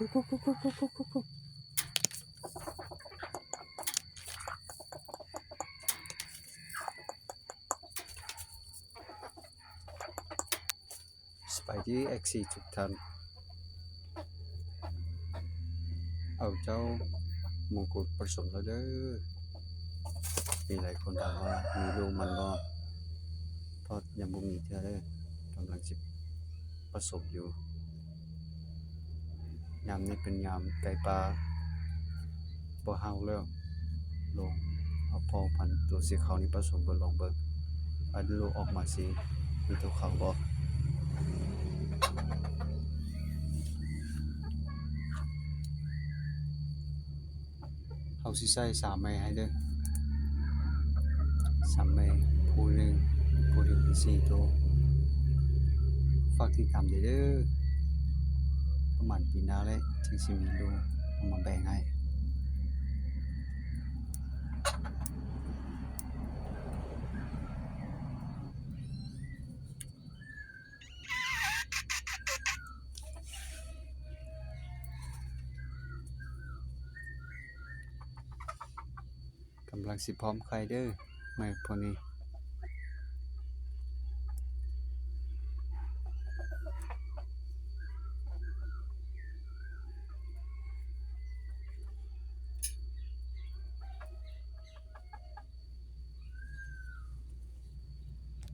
ສະບາຍດີ ເອັຟຊີ ທຸກທ່ານ. ເອົາເຈົ້າມົງກຸດປະສົມແລ້ວເດີ. ມີຫຼາຍຄົນຖາມວ່າມີລູກມັນບໍ່? ທອດຍັງບໍ່ມີເທື່ອເດີ, ກຳລັງຊິປະສົມຢູ່. ຍາມນີ້ເປັນຍາມໄກ່ປ່າບໍ່ເຫົ່າແລ້ວ. ລອງເອົາພໍ່ພັນໂຕສີຂາວນີ້ປະສົມເບິ່ງ, ລອງເບິ່ງວ່າລູກອອກມາຊິມີໂຕຂາວບໍ່. ເຮົາຊິໃສ່ສາມແມ່ໃຫ້ເດີ, ສາມແມ່ ຜູ້ໜຶ່ງ ຜູ້ທີ່ເປັນສີ່ໂຕ. ຝາກຕິດຕາມເດີ, ປະມານປີໜ້າແຫຼະ ຈຶ່ງຊິມີລູກເອົາມາແບ່ງໃຫ້. ກຳລັງຊິພ້ອມໄຂ່ເດີ ແມ່ພວກນີ້.